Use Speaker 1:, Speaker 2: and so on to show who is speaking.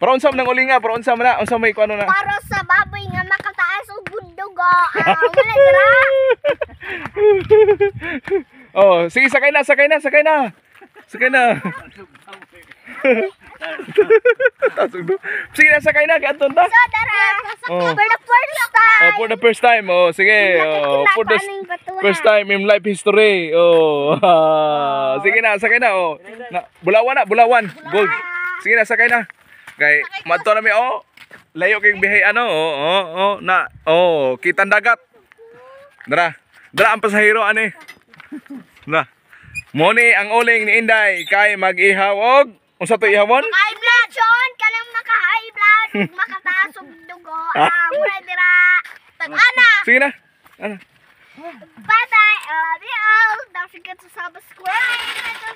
Speaker 1: Para unsa man ang ulinga, para unsa man na, unsa may kuano na.
Speaker 2: Para sa baboy nga makataas og dugo. Ah, wala dira.
Speaker 1: Oh, sige, sakay na, sakay na, sakay na. Sakay na. Sige na, sakay na, kay Anton ta.
Speaker 2: So dara.
Speaker 1: Oh.
Speaker 2: For the first time.
Speaker 1: Oh, for the first time. Oh, sige. Oh, for the
Speaker 2: Nakikita pa
Speaker 1: first time in life history. Oh. Sige na, sakay na. Oh. Na, bulawan na, bulawan. Gold. Sige na, sakay na. Kay madto na mi, oh. Layo kay bihay ano. Oh, na. Oh, kitang dagat. Dara. Dara ang pasahero ani. Na. Mo ni ang uling ni Inday kay mag-ihaw og unsa to ihawon?
Speaker 2: High blood, Sean. Kanang maka-high blood, makataas og dugo. Ah, wala dira. Tag-ana.
Speaker 1: Sige na. Ano?
Speaker 2: Bye-bye. I love you all. Don't forget to subscribe.